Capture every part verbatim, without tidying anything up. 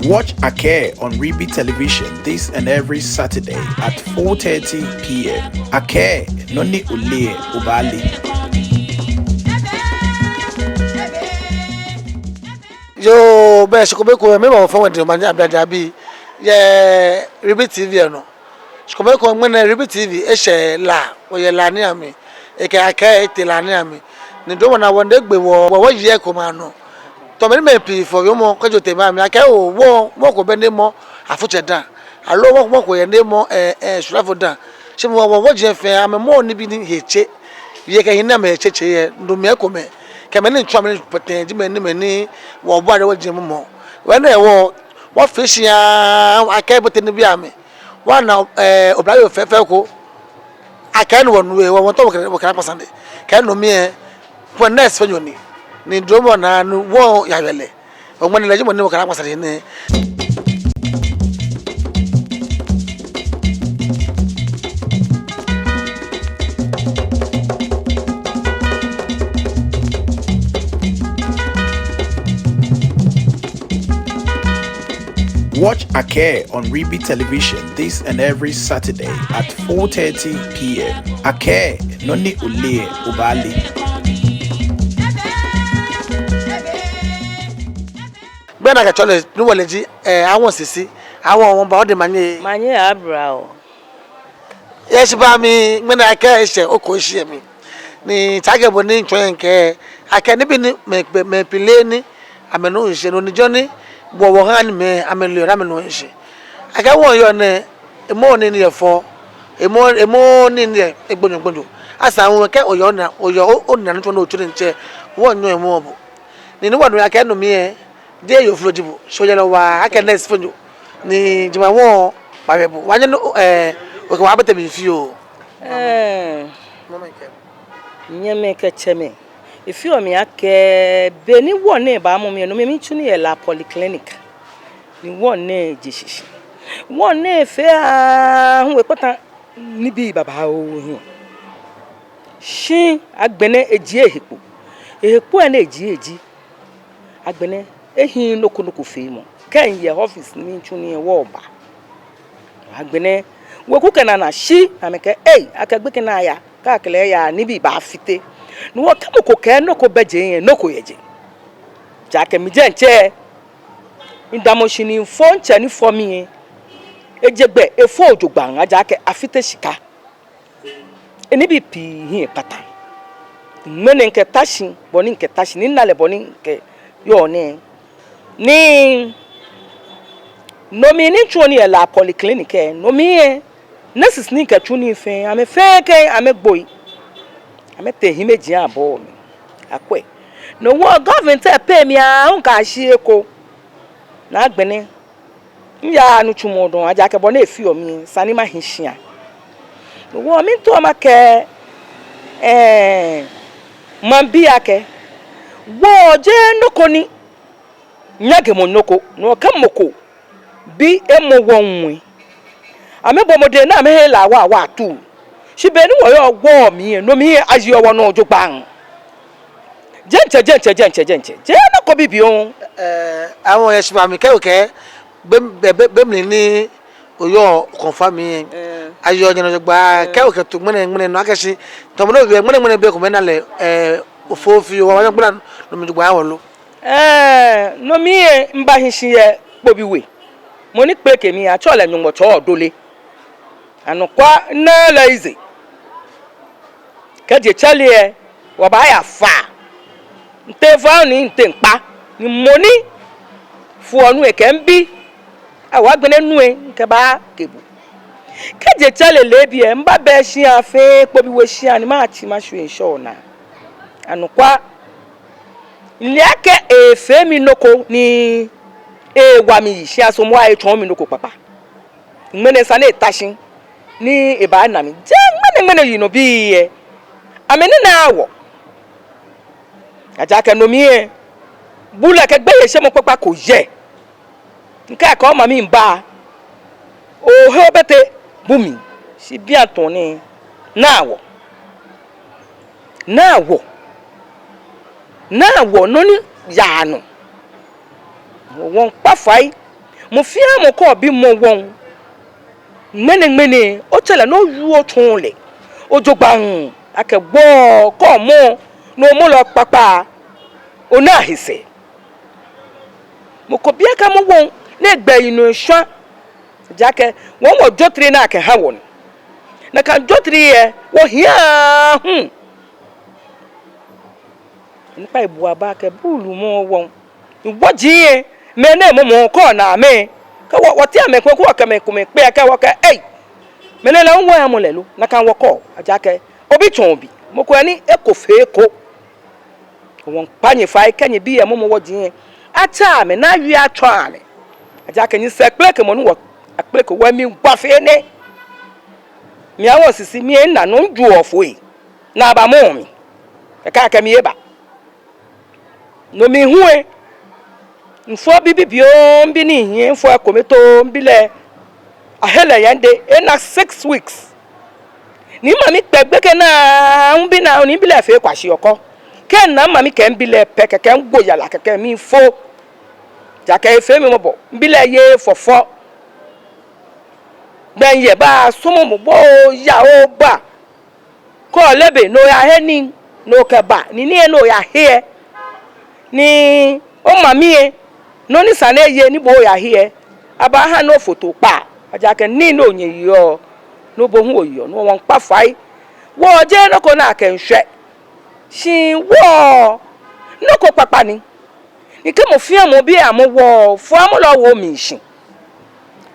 Watch Akɛɛ on Ribi Television this and every Saturday at four thirty p m. Akɛɛ, nɔ ni oleee lɛ, obaale. Yoo, bɛ shi ko bɛ ko, mɛi bɔ fɔ wɛn di ma nya bia dabi. Yɛ Ribi T V lɛ nɔ. Shi ko bɛ ko ŋmɛnɛ Ribi T V eshɛ La, wɔyɛ La nii amli. Ekɛ Akɛɛ etee La nii amli. Ni dromɔ naa wɔnde gbe wɔ, wɔ, wɔyɛ ko ma nɔ. Tɔ mɛi ni mɛi pii fɔ yɔɔmɔ kɛjɛ otee mɛi amli akɛ oo, wɔ, mɔ ko bɛ ni mɔ afutsɛ dã. Aloo mɔ, mɔ ko yɛ ni mɔ, eh, eh, shwilafo dã. Shi mɔ, wɔ, wɔji fɛɛ, amɛmɔ nibii ni he tse. Yɛ kɛ hiɛ ni amɛhe tse tse yɛ, no mli ekomɛi. Kɛ mɛi ni tsu amɛ ni pɔtɛɛ, ji mɛi ni mɛi ni wɔ bua de wɔji mɔ. Wɛnɛ wɔ, wɔfee shia, Akɛɛ bote nibii amli. Wɔna, eh, oblayoo fɛfɛo ko. Akɛɛ ni wɔnu lɛ, wɔ, wɔtao wɔkɛ, wɔkɛ lɛ akpa sane. Kɛ no mli lɛ, kɛ nɛs fɛɛ nyɔ ni. Ni dromɔ naa ni wɔya wɛ lɛ. Ŋmɛnɛ lɛ ji mɔ ni wɔkɛ lɛ akpa sane nɛɛ. Watch Akɛɛ on Ribi Television this and every Saturday at four thirty p m. Akɛɛ, nɔ ni oleee lɛ, obaale. Gbɛ ni akɛtsɛɔ lɛ, ni wɔle ji, eh, Awɔŋ Sisi, Awɔŋ, wɔmiiba odɛŋ manye. Manye abla o. Yɛ shi ba mi, ŋmɛnɛ Akɛɛ eshɛ, oko eshi yɛ mli. Ni tsakɛ bɔ ni mitsɔɔ nyɛ akɛ, akɛ nibii ni mɛi, mɛi, mɛi pii leee ni amɛnuɔ shishi, no ni jɔɔ ni wɔ, wɔhaa ni mɛi, amɛleɔ ni amɛnuɔ shishi. Akɛ wɔyɔɔ nɛɛ, emɔ nii ni yɛ fɔ, emɔ, emɔ nii ni yɛ gbonyo gbonyo. Asaŋ hu kɛ oyɔɔ ona, oyɔɔ o, ona nitsumɔ ni otsu nii tsɛ, wɔnyɛɔ emɔ bo. Ni ni wɔnu akɛ no mli lɛ, jeee yoo flo ji bo, shi oyɛ lɛ waa, akɛ nɛs fɛɛ nyɔ. Ni jemawɔŋ ba wɛ bo. Wɔnyɛ ni, eh, okɛ wɔ abate mli fioo. Eh. Nyɛmɛi kɛ tsɛmɛi. Efeɔ mi akɛ, be ni wɔŋ nɛɛ bamɔ mi lɛ, no mli mitsu nii yɛ La Polyclinic. Ni wɔŋ nɛɛ je shishi. Wɔŋ nɛɛ fɛɛ aahu ekpata nibii babaoo hiɛ. Shi agbɛnɛ ejie ehe kpo. Ehe kpo lɛ ni ejie lɛ ji, agbɛnɛ ehiii nɔ ko nɔ ko feemɔ. Kɛ miyɛ office ni mitsu nii lɛ wɔba. Agbɛnɛ weku kɛ nana shi, amɛkɛɛ, ei, akɛ gbekɛ nɛɛ aya, kɛ akɛ lɛ aya, nibii baafite. Ni wɔkɛ mɔ ko kɛɛ nɔ ko bɛ jeŋ lɛ, nɔ ko yɛ jeŋ. Ejaakɛ mi diɛŋtsɛ, midamɔ shi ni mifo mitsɛ ni fɔ mi lɛ. Eje gbɛ, efo jogbaŋŋ, ejaakɛ afite shika. Enibii pii hiɛ ekpata. Ŋmɛnɛ mikɛta shi, bɔ ni mikɛta shi, ni mina lɛ bɔ ni mikɛyɔɔ nɛɛ. Ni no mli ni mitsuɔ nii yɛ La Polyclinic lɛ, no mli lɛ, nurses ni mikɛtsu nii fɛɛ, amɛfɛɛ kɛ amɛgboi. Amɛtee hiɛmɛiji abɔ mi. Akwɛ. No hewɔ government lɛ pay mi aahu kɛyashi he ko. Ni agbɛnɛ miyaaa nitsumɔ dɔŋŋ, ejaakɛ bɔ ni efeɔ mi lɛ, esa ni mahi shia. No hewɔ miitao makɛɛ, eh, maŋbii akɛ, wɔjeee nɔ ko ni nyaŋemɔ nɔ ko, ni wɔkɛ mɔ ko bi emɔ wɔŋ lɛ. Amɛbɔ mɔdɛŋ ni amɛhe La waa waa tu. Shi be ni wɔyɔɔ wɔŋ mli lɛ, no mli lɛ ayeɔ wɔnɔ jogbaŋŋ. Diɛŋtsɛ, diɛŋtsɛ, diɛŋtsɛ, diɛŋtsɛ. Jeee nɔ ko bibioo. Eh, Awɔŋ, yɛ shi ba mi kɛ okɛɛ, be, be, be, be mli ni oyɔɔ confirm lɛ. Eh. Ayeɔ nyɛnɔ jogbaŋŋ, eh, kɛ okɛto ŋmɛnɛ, ŋmɛnɛ nɔ akɛ shi. Tamɔ nɔ ni owie ŋmɛnɛ, ŋmɛnɛ be ko mɛi na lɛ, eh, ofo fioo, wɔbaanyɛ wɔgbala no mli jogbaŋŋ wɔlo. Eh, no mli lɛ, mibahi shi yɛ Kpobi We. Mɔ ni kpeleke mi, atsɛɔ lɛ Nyɔŋmɔ Tsɔ Odole. Anɔkwa, minaaa lɛ easy. Kɛjɛ tsɛre lɛ, wɔbaaya faa. Mitee faa ni mitee mikpa. Ni mɔ ni foɔ nu lɛ kɛɛ mibi. Awo agbɛnɛ nu lɛ, mikɛba kɛ bo. Kɛjɛ tsɛre leebi lɛ, mibabɛ shia fɛɛ, Kpobi We shia ni matsi mashwie ŋshɔ naa. Anɔkwa, mile akɛ efee mi nɔ ko ni ewa mi yi, shi asɔmɔ lɛ etsɔɔ mi nɔ ko kpakpa. Ŋmɛnɛ esa ni eta shi ni ebaana mi. Jeee ŋmɛnɛ ŋmɛnɛ yinɔbii lɛ, amɛninaaa wɔ. Ejaakɛ no mli lɛ, bulɛ kɛ gbeyeishemɔ kpakpa ko yɛ. Mikɛɛ akɛ omami miiba, ohe obɛte bu mi, shi bianɛ tɔɔ nɛɛ, naa wɔ. Naa wɔ. Naa wɔ nɔ ni yaa nɔ. Wɔmiikpa fai, Mɔ fɛɛ mɔ kɛ obi mɔ wɔŋ, ŋmɛnɛŋmɛnɛ, otsɛ lɛ ni oyu otsɔɔ lɛ jogbaŋŋ akɛ gbɔ kɛ omɔ, ni omɔ lɛ kpakpa, ona he sɛɛ. Mɔ ko biɛ kɛ mɔ wɔŋ ni egbɛ yi nɔ eshwa. Ejaakɛ wɔ wɔjotri ni akɛha wɔ ni. Nakai jotri lɛ, wɔhiaa hu. Onukpa ebu aba akɛ buulu mɔ wɔŋ. Wɔji lɛ, mɛi ni mɔ mɔ kɛ ona amɛ. Kɛ wɔ, wɔteŋ amɛ kpɛ, kɛ wɔkɛ amɛ kome kpɛ, kɛ wɔkɛɛ, ei. Mɛni lɛ ŋwɔ ya mɔ lɛ lo, nakai wɔkɔ, ejaakɛ obi tsɔ obi. Mɔ ko ni eko fee eko. Wɔŋkpa nyɛ fai akɛ nyɛbii lɛ mɔ mɔ wɔji lɛ, atsɛ amɛ ni awie atsɔɔ amɛ. Ejaakɛ nyɛsɛɛ kpeleke mɔ ni wɔ, akpeleke wɔ mli gba fe nɛ. Mi Awosisi, mina nɔ ni juɔ foi. Ni aba mɔ mi. Kɛkɛ akɛ mi eba. No mli hu lɛ, mifɔ bibioo, mibi ni hiɛ, mifɔ ekome too, mibi lɛ. Ahe lɛ yɛ midɛŋ, ena six weeks. Ni mami kpɛ gbekɛ naa, mibi naa, ni mibi lɛ fee kwashia kɔ. Kɛ mina mami kɛ mibi lɛ pɛ, kɛkɛ migbo yara kɛkɛ mifo. Ejaakɛ efee mi mɔbɔ, mibi lɛ ye fɔfɔ. Gbɛ ni yɛ ba sɔmɔ mɔ bo ya oba. Kɛ ole be ni oyahe nii, ni okɛba, ni nii lɛ ni oyahe lɛ, ni omami lɛ, nɔ ni sa ni eye ni bo oyahe lɛ, abaaha ni ofo too kpaa. Ejaakɛ nii ni onyɛ yeɔ, no bo hu oyeɔ, no wɔŋkpa fai. Wɔjeee nɔ ko ni akɛmiishwɛ. Shi wɔ, nɔ ko kpakpa ni. Ni kɛ mɔ fɛɛ mɔ bi amɔ wɔ, fɔ amɔ lɛ wo mli shi.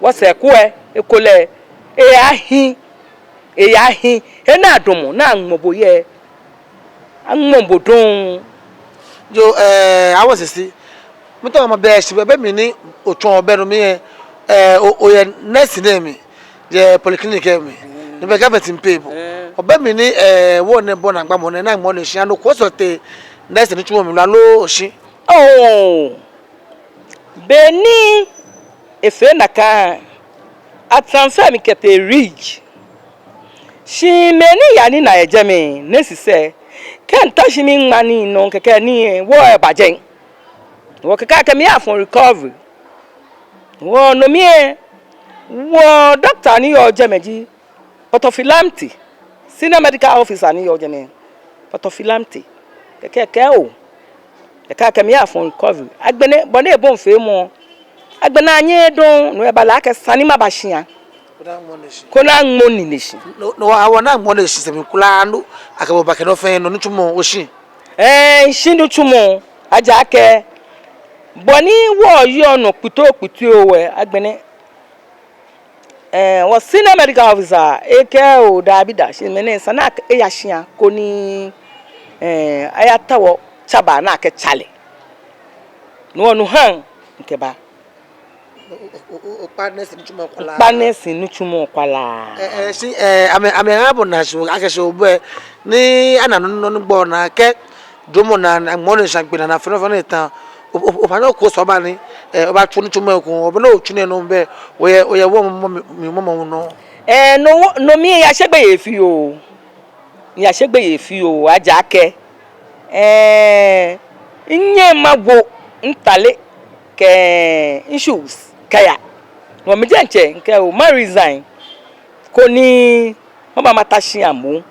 Wɔsɛɛ ko lɛ, ekolɛ, eyahi, eyahi, he ni adamɔ, ni aŋmɔ bo yɛ, aŋmɔ bo dɔŋŋ. Yoo, eh, Awosisi, mitao mabɛ shi be, be mli ni otsɔ be nɔ mli lɛ, eh, o, oyɛ nurse nɛɛ mli, yɛ polyclinic lɛ mli, ni be government miipay bo. Be mli ni, eh, wɔ nɛɛ bɔ naagba mɔ nɛɛ, ni aŋmɔ ni shia nɔ ko sɔte nurse nitsumɔ mli lo aloo oshi. Oh, be ni efee nakai, a-transfer mi kɛtee Ridge. Shi mɛi ni yaa ni naa yɛ jɛmɛ, nurses lɛ, kɛ mita shi miŋma nii nɔ kɛkɛ ni wɔ lɛ ba jɛi. Wɔ kɛkɛ akɛ mi ya for recovery. Wɔ no mli lɛ, wɔ doctor ni yɔɔ jɛmɛ ji Pɔtɔfi Lamptey, senior medical officer ni yɔɔ jɛmɛ, Pɔtɔfi Lamptey. Kɛkɛ ekɛɛ oo, ekɛɛ akɛ mi ya for recovery. Agbɛnɛ, bɔ ni ebɔ mifeemɔ, agbɛnɛ anyɛɛɛ dɔŋŋ, no lɛ eba lɛ akɛ esa ni maba shia, koni aŋmɔ ni ni shi. No, no, awɔ ni aŋmɔ ni shi sɛɛ mli kwraa no, akɛ bo ba kɛ nɔ fɛɛ nɔ nitsumɔ oshi. Ɛɛ, mishi nitsumɔ, ejaakɛ bɔ ni wɔyeɔ nɔ kpitiokpitio lɛ, agbɛnɛ, ɛɛ, wɔ senior medical officer ekɛɛ oo, daabi daa, shi mɛni esa ni eya shia koni, ɛɛ, ayatao tsabaa ni akɛtsa lɛ. No hewɔ no ha mikɛba. O, o, o, okpa nurse nitsumɔ kwraa. Mikpa nurse nitsumɔ kwraa. Ɛɛ, ɛɛ, shi, ɛɛ, amɛ, amɛha bo naa shi, akɛ shi obɛ, ni ana nɔ, nɔ, nɔ ni gbɔ naa kɛ, dromɔ naa, aŋmɔ ni shia gbɛ naa, naa fɛɛ nɔ fɛɛ nɔ ni eta. O, o, obaanyɛ oku sɔɔ ba ni, ɛɛ, obaatsu nitsumɔ ko, obɛ ni otsu nɛɛ nɔ bɛ, oyɛ, oyɛ wɔ mɔ, mɔ, mɔ, mɔ, mɔ nɔ. Ɛɛ, no, no mli lɛ miyashe gbeyei fioo. Miyashe gbeyei fioo, ejaakɛ, ɛɛ, minyɛŋ mawo mitale kɛ mishoes kɛya. No hewɔ mi diɛŋtsɛ mikɛɛ oo, ma resign, koni maba mata shia moŋ,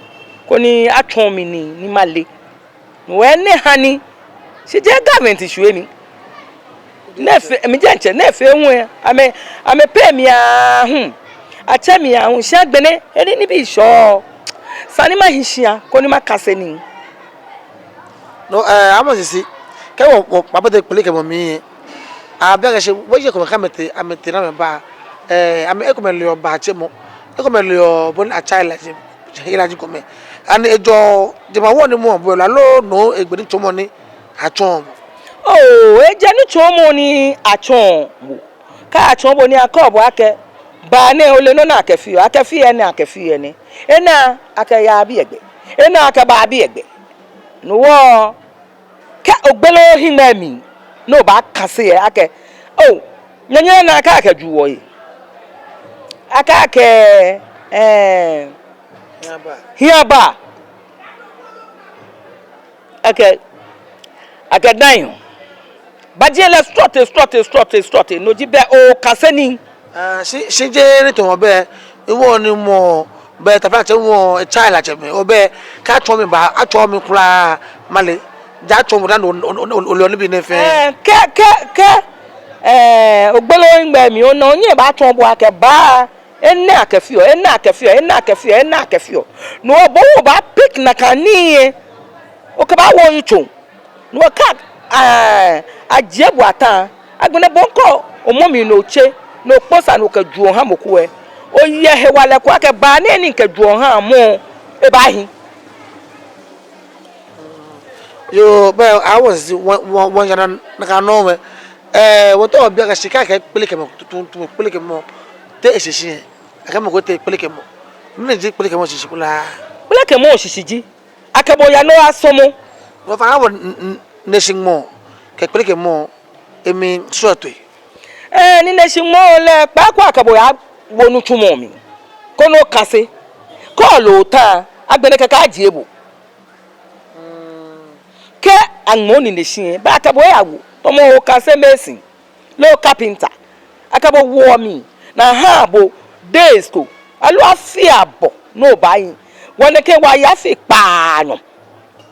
koni atsɔɔ mi nii ni male. No hewɔ enɛ ha ni, shi jeee government shwie mi. Nɔ fɛɛ, mi diɛŋtsɛ, nɔ fɛɛ hu lɛ, amɛ, amɛ-pay mi aahu, atsɛ mi aahu, shi agbɛnɛ, eni nibii shɔɔ, esa ni mahi shia, koni makase nii. No, ɛɛ, Awosisi, kɛ wɔ, wɔbabote kpeleke mɔ mli lɛ, abiɔ akɛ shi, wɔyɛ ekomɛi kɛ amɛtee, amɛtee ni amɛba, ɛɛ, amɛ ekomɛi leɔ baa tsemɔ, ekomɛi leɔ bɔ ni atsaa helaji, helaji komɛi. Ani ejɔ jemawɔŋ ni mɔ bɔ lɛ aloo no egbe nitsumɔ ni atsɔɔ mɔ? Oo, ejɛ nitsumɔ ni atsɔɔ mɔ. Kɛ atsɔɔ bo ni akɛɔ bo akɛ, baa nɛɛ ole nɔ ni akɛfeɔ, akɛfeɔ enɛ, akɛfeɔ enɛ. Enɛ akɛyaa biɛ gbɛ. Enɛ akɛbaa biɛ gbɛ. No hewɔ, kɛ ogbele ohiŋmɛi mli, ni obaakase lɛ akɛ, oo, nyɛnyɛ naa akɛ akɛ ju wɔ yi. Akɛ akɛ, ɛɛ, hiaba. Hiaba. Akɛ, akɛ daŋ. Baaje lɛ srɔtoi, srɔtoi, srɔtoi, srɔtoi. No ji bɛ okase nii. Aa, shi, shi jeee ni tamɔ bɛ, ewɔ ni mɔ, bɛ taflatsɛ wɔ, etsɛ latsɛ mɛi, obɛ, kɛ atsɔɔ mi baa, atsɔɔ mi kwraa, male. Ja atsɔɔ mi dani o, o, o, o, ole nibii nɛɛ fɛɛ. Ɛɛ, kɛ, kɛ, kɛ, ɛɛ, ogbele ohiŋmɛi mli, ona, onyɛ baatsɔɔ bo akɛ baa, enɛ akɛfeɔ, enɛ akɛfeɔ, enɛ akɛfeɔ, enɛ akɛfeɔ. No hewɔ bo hu obaa pick nakai nii lɛ, okɛbaawo oyitsoŋ. No hewɔ kɛ, ɛɛ, ajie bo atã, agbɛnɛ bo hu kɛ omɔ mli ni otse, ni okpɔ sa ni okɛju oha mɔ ko lɛ, oyɛ hewalɛ ko akɛ baa nɛɛ ni mikɛju oha mɔ lɛ, ebaahi. Yoo, bɛ, awɔ sisi, wɔ, wɔ, wɔmiiya nakai nɔŋŋ. Ɛɛ, wɔtaoɔ wɔbi akɛ shika kɛ kpelekɛmɔ, tuuntu kpelekɛmɔ, te eshishi yɛ. Akɛ mɔ ko te kpelekɛmɔ. Mɛni ji kpelekɛmɔ shishi kwraa? Kpelekɛmɔ shishi ji akɛ bo oya ni oyasɔmɔ. Wɔfã, awɔ n-, n-, nineshi ŋmɔ kɛ kpelekɛmɔ, emli srɔtoi. Ɛɛ, nineshi ŋmɔ lɛ, kpaako akɛ bo oyawo nitsumɔ mli, koni okase. Kɛ ole otã, agbɛnɛ kɛkɛ ajie bo. Kɛ aŋmɔ nineshi lɛ, bɛ akɛ bo oyawo, tamɔ okase mason, loo carpenter, akɛ bo woɔ mli, ni aha bo days ko, aloo afii abɔ ni obaahi. Wɔ nɛkɛ wɔya afii kpaanyɔ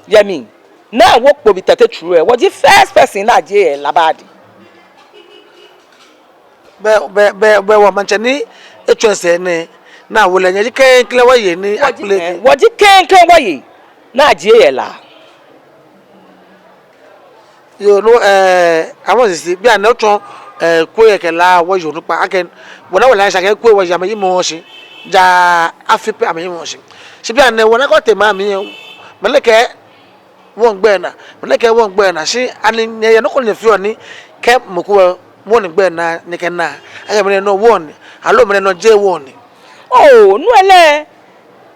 yɛ mli, ni wɔkpɔ bi tɛtɛ tsuru lɛ, wɔji first person ni ajie yɛ La Abadi. Bɛ, bɛ, bɛ, bɛ wɔ maŋtsɛ ni etsɔ esɛɛ nɛɛ, ni awo lɛ, nyɛji klɛŋklɛŋ wɔyei ni akpeleke. Wɔji klɛŋklɛŋ wɔyei ni ajie yɛ La. Yoo, no, ɛɛ, awɔ sisi, bianɛ otsɔ, ɛɛ, Kwoyei kɛ La wɔyei onukpa, akɛ, bɔ ni wɔle shi akɛ Kwoyei wɔyei amɛyimɔ shi, ja afi pɛ amɛyimɔ shi. Shi bianɛ wɔna akɛ otee maŋ mli lɛ, mɛni kɛ wɔŋgbɛ naa, mɛni kɛ wɔŋgbɛ naa, shi ani nyɛyɛ nɔ ko ni nyɛfeɔ ni kɛ mɔ ko wɔ ni gbɛ naa, nyɛkɛnaa akɛ mɛni nɔ wɔ ni, aloo mɛni nɔ jeee wɔ ni? Oo, no lɛ,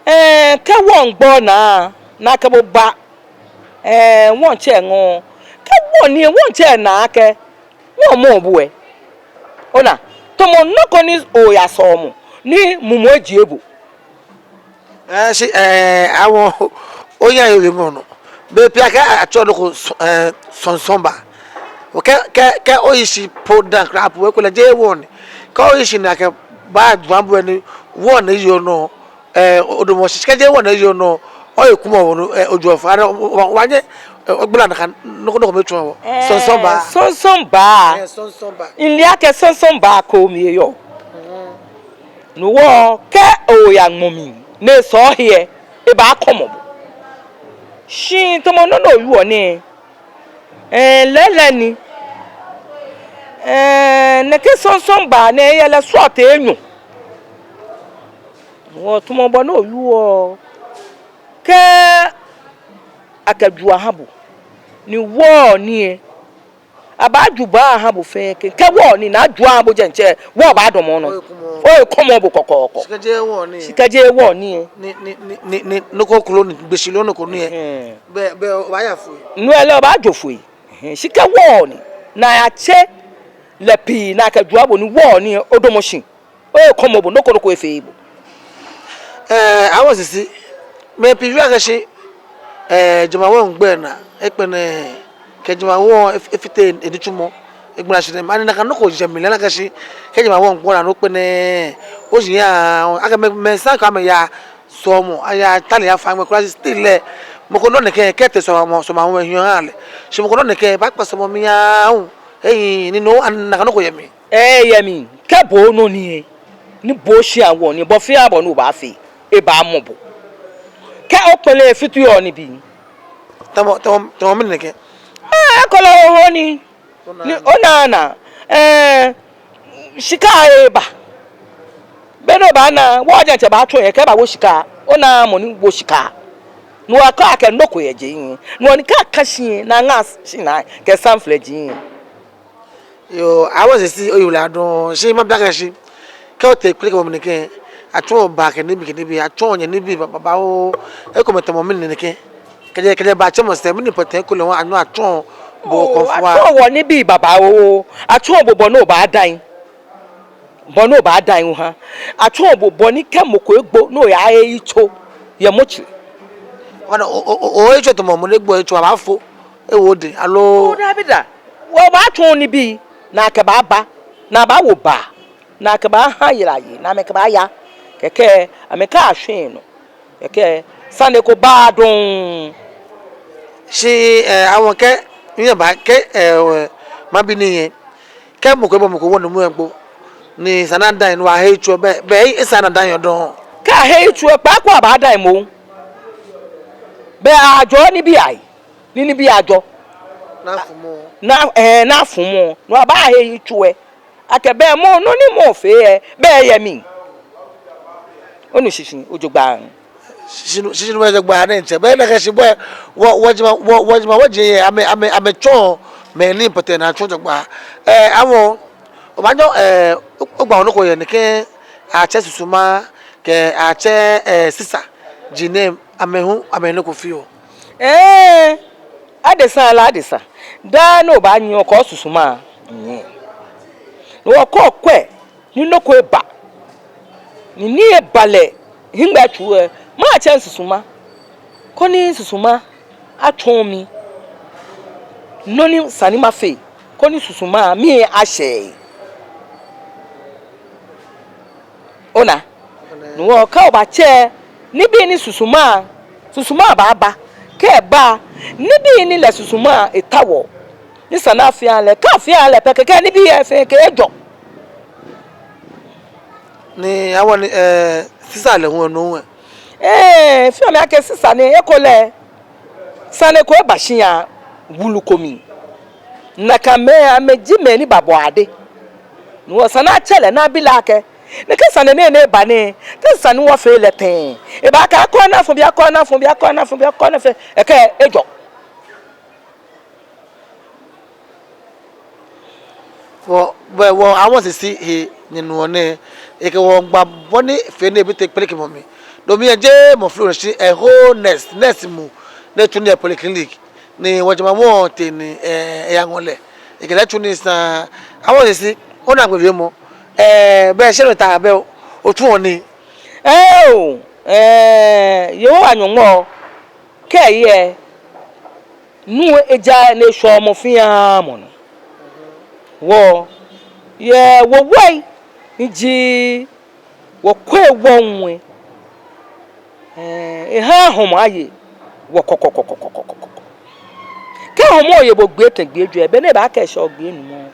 ɛɛ, kɛ wɔŋgbɛ naa, ni akɛ bo ba, ɛɛ, wɔŋtsɛ ŋɔɔ, kɛ wɔ ni, wɔŋtsɛ naa akɛ, wɔŋmɔ bo lɛ. Ona, tamɔ nɔ ko ni oyasɔmɔ, ni mumɔ ejie bo. Ɛɛ, shi, ɛɛ, awɔ, oya yɛ wiemɔ nɔ. Bei pii akɛ atsɛɔ nɔ ko sɔ-, ɛɛ, sɔnsɔnbaa. Okɛ, kɛ, kɛ oyi shi po daŋ kwraa po, ekolɛ jeee wɔ ni. Kɛ oyi shi ni akɛba jua bo ni wɔ ni yɔɔ nɔ, ɛɛ, odamɔ shi, kɛ jeee wɔ ni yɔɔ nɔ, oye kumɔ wɔ nɔ, ɛɛ, ojɔ fa, ɛɛ, o, o, obaanyɛ, ɛɛ, ogbala nakai nɔ ko, nɔ ko mli tsɔɔ wɔ. Ɛɛ, sɔnsɔnbaa. Sɔnsɔnbaa. Ɛɛ, sɔnsɔnbaa. Mile akɛ sɔnsɔnbaa ko mli eyɔɔ. No hewɔ kɛ oya ŋmɔ mli ni esɔ ohe lɛ, ebaakɔmɔ bo. Shi tamɔ nɔ ni owieɔ nɛɛ, ɛɛ, lɛɛlɛŋ ni, ɛɛ, nɛkɛ sɔnsɔnbaa nɛɛ eyɛ lɛ srɔtoi enyɔ. Wɔ tamɔ bɔ ni owieɔ, kɛ akɛju aha bo, ni wɔ ni lɛ, abaaju baa aha bo fɛɛ kɛ, kɛ wɔ ni ni aju aha bo diɛŋtsɛ, wɔ baadamɔ nɔ. Oye kumɔ. Oye kumɔ bo kɔkɔɔkɔ. Shi kɛ jeee wɔ ni. Shi kɛ jeee wɔ ni. Ni, ni, ni, ni, ni, nɔ ko kroko ni, gbɛshi loo nɔ ko ni. Ɛhɛɛ. Bɛ, bɛ, obaaya foi. No lɛ obaajo foi. Ɛhɛɛ, shi kɛ wɔ ni, ni ayatsɛ lɛ pii, ni akɛju aha bo ni wɔ ni, odamɔ shi. Oye kumɔ bo, nɔ ko nɔ ko efeee bo. Ɛɛ, awɔ sisi, mɛi pii wieɔ akɛ shi, ɛɛ, jemawɔŋ gbɛ naa, ekpɛlɛ, kɛ jemawɔŋ ef-, efite enitsumɔ, egbala shi nɛɛ, ani nakai nɔ ko jɛ mli lɛ akɛ shi, kɛ jemawɔŋ gbɛ naa nɔ kpɛlɛ, oshi ya, akɛ mɛi, mɛi saŋŋ kɛ amɛya sɔlemɔ, aya tali ya fa mɛi kwraa shi still lɛ, mɔ ko nɔ nɛkɛ, kɛ etee sɔlemɔ, sɔlemɔ ehiɔ ehaa lɛ. Shi mɔ ko nɔ nɛkɛ, ebaakpa sɔlemɔ mli aahu, ehi, ni no, ani nakai nɔ ko yɛ mli. Ɛɛ, eyɛ mli, kɛ bo onɔ ni lɛ, ni bo oshi awɔ ni, bɔ fɛɛ bɔ ni obaafee, ebaamɔ bo. Kɛ okpɛlɛ efite onibii. Tamɔ, tamɔ, tamɔ mɛni nɛkɛ? Ɛɛ, ekolɛ oho ni, ni onaaa naa, ɛɛ, shika eba. Be ni obaana, wɔ diɛŋtsɛ baatsɔ yɛ kɛbawo shika, onaaa mɔ ni wo shika. No hewɔ akɛɛ akɛ nɔ ko yɛ jeŋ, no hewɔ ni kɛ aka shi lɛ, ni aŋa shi naa, kɛ samflɛ jeŋ. Yoo, awɔ sisi oyiwala dɔŋŋ, shi mabi akɛ shi, kɛ otee kpelekɛmɔ mli nɛkɛ, atsɔɔ baa kɛ nibii kɛ nibii, atsɔɔ nyɛ nibii ba, babaoo, ekomɛi tamɔ mɛni nɛkɛ, kɛjɛ, kɛjɛ baa tsɛmɔ sɛɛ, mɛni pɔtɛɛ ekolɛ wɔ, anyɔ atsɔɔ bo kɔfua. Oo, atsɔɔ wɔ nibii babaoo, atsɔɔ bo bɔ ni obaadamɔ, bɔ ni obaadamɔ oha, atsɔɔ bo bɔ ni kɛ mɔ ko egbo, ni oyaye eyitso yɛ mortuary. Ona, o, o, o, o, eyitso tamɔ mɔ ni egbo eyitso, abaafo ewo odɛŋ, aloo? Oo, daabi da. Wɔbaatsɔɔ nibii, ni akɛbaaba, ni abaawo baa, ni akɛbaaha yara yei, ni amɛkɛbaaya. Kɛkɛ amɛkɛshwie nɔ. Kɛkɛ sane ko baa dɔŋŋ. Shi, eh, awo kɛ, nyɛba kɛ, eh, mabi nii yɛ. Kɛ mɔ ko, mɔ ko wo nɔ mɔ ko, ni esa ni ada ni wɔhe yitso, bɛ, bɛ esa ni ada yɛ dɔŋŋ. Kɛ ahe yitso, kpaako abaada mɔ. Bɛ ajɔɔ nibii ayi, ni nibii ajɔ. Ni afɔ̃ mɔ. Ni, eh, ni afɔ̃ mɔ. Ni abaahe yitso. Akɛ bɛ mɔ, nɔ ni mɔ fee lɛ, bɛ eyɛ mli. Onu shishi jogbaŋŋ. Shishi, shishi nɔ jogbaŋŋ ni ntsɛ. Bɛ nakai shi bɔ, wɔ, wɔjima, wɔ, wɔjima, wɔji yɛ, amɛ, amɛ, amɛtsɔɔ, mɛi ni pɛtɛ ni atsɔɔ jogbaŋŋ. Eh, awo, obaanyɛ, eh, o, ogba nɔ ko yɛ ni kɛ, atsɛ susuma, kɛ atsɛ, eh, sisa, ji nɛɛ, amɛ hu, amɛ nɔ ko fioo. Eh, adesa lɛ adesa. Daa nɔ obaanyɛ okɔ susuma. Nyɛ. Ni okɔ kwɛ, ni nɔ ko eba. Ni ni eba lɛ, hiŋmɛi tsu lɛ, matsɛ susuma. Koni susuma atsɔɔ mi. Nɔ ni esa ni mafee. Koni susuma mli ashɛ. Ona. Ni wɔ kɛ obatsɛ, nibii ni susuma, susuma baaba, kɛ eba, nibii ni lɛ susuma etaoɔ, ni esa ni afee aha lɛ, kɛ afee aha lɛ pɛ kɛkɛ nibii lɛ fɛɛ kɛ ejɔ. Ni awo ni, eh, sisa lɛ hu nɔ hu. Eh, fioo mi akɛ sisa ni ekolɛ. Sane ko eba shia wulu ko mli. Nakai mɛi, amɛji mɛi ni baabɔ ade. Ni wɔ esa ni atsɛ lɛ ni abi lɛ akɛ. Nɛkɛ sane nɛɛ ni eba nɛɛ, te esa ni wɔfee lɛ tɛŋŋ. Ebaakɛɛ akɔ ni afɔ̃ biɛ, akɔ ni afɔ̃ biɛ, akɔ ni afɔ̃ biɛ, akɔ ni afee. Ekɛ ejɔ. Wɔ, wɔ, wɔ, awo sisi he ni nuɔ nɛɛ, ekɛ wɔ gba bɔ ni fee ni ebi te kpeleke mɔ mli. Domin eje mɔ flo shi, eh, whole nurse, nurse mu, ni etsu nii yɛ polyclinic, ni wɔjima wɔtee ni, eh, eyaŋɔ lɛ. Ekɛ lɛ tsu nii saŋŋ, awo sisi, onaagbee wiemɔ, eh, bɛ shɛ nɔ ta bɛ, otsuɔ nii. Eh, oo, eh, Yehowa Nyɔŋmɔ, kɛ eyɛ, nu eja ni eshɔ mɔ fɛɛ mɔ nɔ. Wɔ, yɛ wɔwɔi, ni ji, wɔkwɛ wɔŋwɛ. Eh, eha hɔmɔ aye, wɔ kɔkɔkɔkɔ. Kɛ hɔmɔ ye bo gbee tɛŋ gbee jwɛ, be ni ebaakɛ eshɔ gbee enumɔ.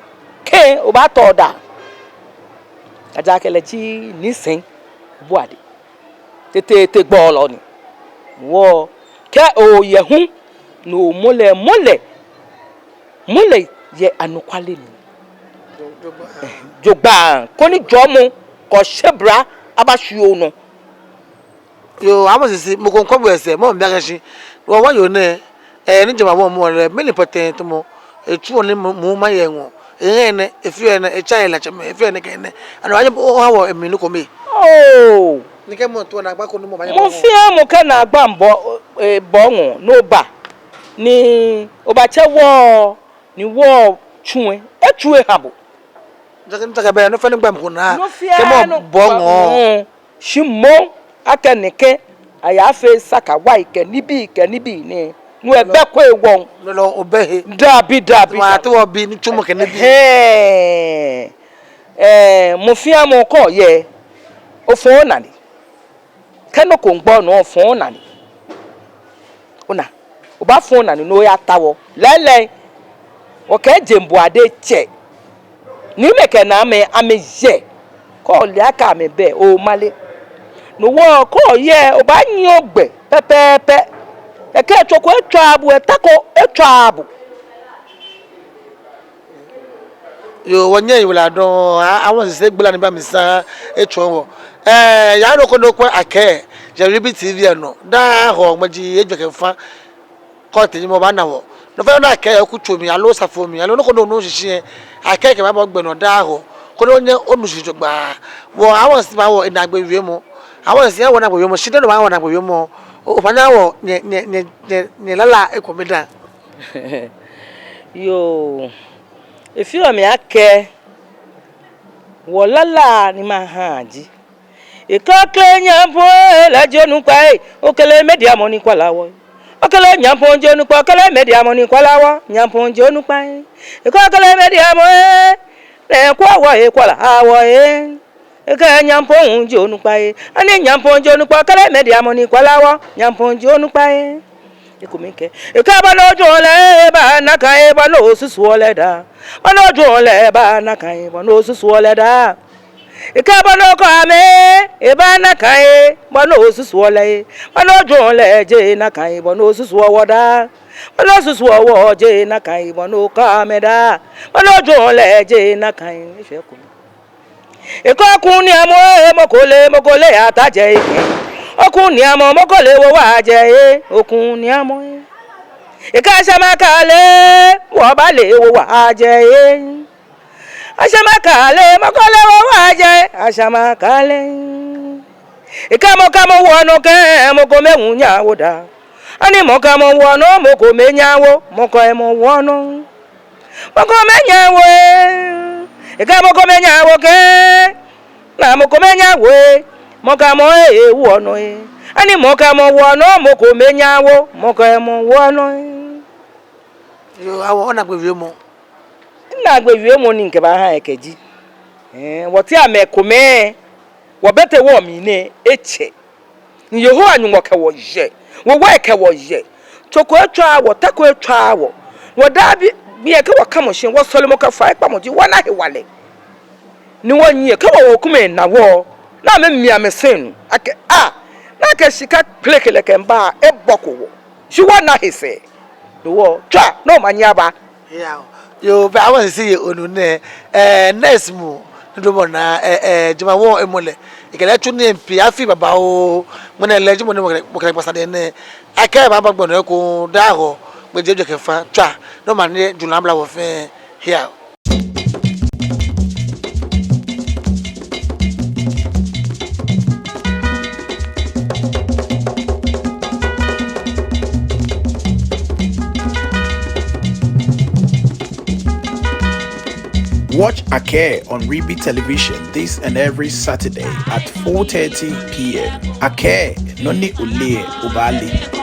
Kɛ, obaatɔ daa. Ejaakɛ lɛ ji ni sɛŋ, bo ade. Tete tete gbɔlɔ ni. Wɔ kɛ oyɛ hu, no mɔ lɛ, mɔ lɛ, mɔ lɛ yɛ anɔkwale mli. Jogbaŋŋ, koni jɔɔmɔ, kɛ oshebra, aba shi onɔ. Yoo, awo sisi, mɔ ko ŋkɔ bo esɛɛ, mɔ mbi akɛ shi. Wɔ, wɔyoo nɛɛ, eh, ni jama wɔ mɔ lɛ, mɛni pɔtɛɛ tamɔ, etsuɔ nii mɔ, mɔ ma yɛ ŋɔ. Eŋɛ nɛ, efeɔ nɛ, etsa yɛ latsɛ mli, efeɔ nɛkɛ nɛ. Ano anyɛ oha wɔ emli nɔ ko mli. Oo. Ni kɛ mɔ tsuɔ naagba ko ni mɔ ba nyɛ mɔ bɔ ŋɔ. Mɔ fɛɛ mɔ kɛ naagba bɔ, eh, bɔ ŋɔ, no ba. Ni obaatsɛ wɔ, ni wɔtsu lɛ, etsu eha bo. Jɛkɛ, jɛkɛ bɛ, nɔ fɛɛ nɔ gbaa mɔ ko naa. Nɔ fɛɛ nɔ gbaa mɔ ko naa. Kɛ mɔ bɔ ŋɔ. Shi moŋ akɛ nɛkɛ, ayaafee sakawai kɛ nibii kɛ nibii nɛɛ. No ebɛ ko ewɔ. Lolo obɛ he. Dabi, dabi. Tuma dabi. Te wɔbi nitsumɔ kɛ nibii. Hɛɛ. Eh, mɔ fɛɛ mɔ kɛ oyɛ. Ofɔ onane. Kɛ nɔ ko ŋgbɔ nɔ ofɔ onane. Ona. Obaafɔ onane ni oyatao. Lɛɛlɛŋ. Wɔkɛ jeŋ bɔ ade tsɛ. Ni mɛi kɛ namɛi amɛyɛ. Kɛ ole akɛ amɛbɛ, omale. No hewɔ kɛ oyɛ, obaanyiɛ ogbɛ pɛpɛɛpɛ. Ekɛ tso ko etswa bo, eta ko etswa bo. Yoo, wɔnyɛ yiwala dɔŋŋ, a, awo sisi gbla ni ba mi sa, etsɔɔ wɔ. Eh, yaa nɔ ko nɔ ko akɛ, yɛ Ribi T V lɛ nɔ, daa Hɔɔ ŋmɛji, ejɔ kɛ fa. Kɛ otee ni mɔ ba na wɔ. Nɔ fɛɛ nɔ akɛ yɛ kutso mli, aloo osafo mli, aloo nɔ ko nɔ ni oshishi yɛ. Akɛ kɛ mabɔ gbɛ nɔ daa Hɔɔ. Koni onyɛ onu shishi jogbaŋŋ. Wɔ awo sisi ba wɔ enaagbee wiemɔ. Awo sisi ya wɔ naagbee wiemɔ. Shi dani oba wɔ naagbee wiemɔ. O, obaana wɔ nyɛ, nyɛ, nyɛ, nyɛ, nyɛ lala ekomɛi dã. Yoo. Efeɔ mi akɛ. Wɔ lala ni maha ji. Ekakle nyampo lɛ ji onukpai, okɛlɛ media mɔ ni kwala wɔ. Okɛ Kɛlɛ Nyampɔŋ ji onukpa, kɛlɛ mɛi diamɔ ni kwala wɔ, Nyampɔŋ ji onukpa ee. Ekɛɛ kɛlɛ mɛi diamɔ ee, nɛɛ kwɔ wɔ ee, kwala wɔ ee. Ekɛɛ Nyampɔŋ ji onukpa ee, ani Nyampɔŋ ji onukpa, kɛlɛ mɛi diamɔ ni kwala wɔ, Nyampɔŋ ji onukpa ee. Ekome kɛɛ, ekɛɛ bɔ ni ojwɛŋɔ lɛ ee, baa nakai ee, bɔ ni osusuɔ lɛ daa. Bɔ ni ojwɛŋɔ lɛ ee, baa nakai ee, bɔ ni osusuɔ lɛ daa. Ekɛɛ bɔ ni okɛɔ amɛ ee, baa nakai ee, bɔ ni osusuɔ lɛ ee. Bɔ ni ojwɛŋɔ lɛ ee, jeee nakai ee, bɔ ni osusuɔ wɔ daa. Bɔ ni osusuɔ wɔ, jeee nakai ee, bɔ ni okɛɔ amɛ daa. Bɔ ni ojwɛŋɔ lɛ ee, jeee nakai ee. Eshwɛ ekome. Ekɛɛ okuu niiamɔ ee, mɔ ko leee, mɔ ko leee ataa jɛ ekɛɛ. Okuu niiamɔ, mɔ ko leee wowa jɛ ee, okuu niiamɔ ee. Ekɛɛ ashama kɛɛ aleee, wɔbaale wowa jɛ ee. Ashama kɛɛ aleee, mɔ ko leee wowa jɛ ee, ashama kɛɛ aleee. Ekɛɛ mɔ kɛ mɔ woɔ nɔ kɛ, mɔ kome hu nyaaa wo daa. Ani mɔ kɛ mɔ woɔ nɔ, mɔ kome nyaaa wo, mɔ kɛ mɔ woɔ nɔ. Mɔ kome nyaaa wo ee. Ekɛɛ mɔ kome nyaaa wo kɛ. Naa mɔ kome nyaaa wo ee. Mɔ kɛ mɔ ee, woɔ nɔ ee. Ani mɔ kɛ mɔ woɔ nɔ, mɔ kome nyaaa wo, mɔ kɛ mɔ woɔ nɔ ee. Yoo, awɔ, onaagbee wiemɔ. Minaagbee wiemɔ ni mikɛbaaha ekɛɛ ji, ee, wɔteŋ mɛi komɛi, wɔbɛtee wɔmli nɛɛ etsɛ. Ni Yehowa Nyɔŋmɔ kɛ wɔ yɛ, wɔwɔi kɛ wɔ yɛ. Tsɔ ko etswaaa wɔ, ta ko etswaaa wɔ. Wɔ daa bi, biɛ kɛ wɔkamɔ shi, wɔsɔlemɔ kɛ faikpamɔ ji wɔna hewalɛ. Ni wɔnyiɛ kɛ wɔwekumɛi na wɔ, ni amɛmia amɛsɛŋ nu akɛ, aa, nakai shika kpeleke lɛ kɛmiiba, ebɔko wɔ. Shi wɔna he sɛɛ. Ni wɔtswa, ni omanye aba. Yoo, bɛ awɔ sisi yɛ onu nɛɛ, ee, next mɔ, ni damɔ naa, ee, ee, jemawɔŋ emɔ lɛ. Ekɛ lɛ tsu nii pii afii babaoo, ŋmɛnɛ lɛ ji mɔ ni mɔ kɛ lɛ, mɔ kɛ lɛ kpa sane nɛɛ. Akɛ baaba gbɛ nɔ eko daa hɔ, gbɛ jɛ jɛ kɛ fa, tswa, ni omanye aju ni abla wɔ fɛɛ. Hiao. Watch Akɛɛ on Ribi Television this and every Saturday at four thirty p m. Akɛɛ, nɔ ni oleee lɛ, obaale.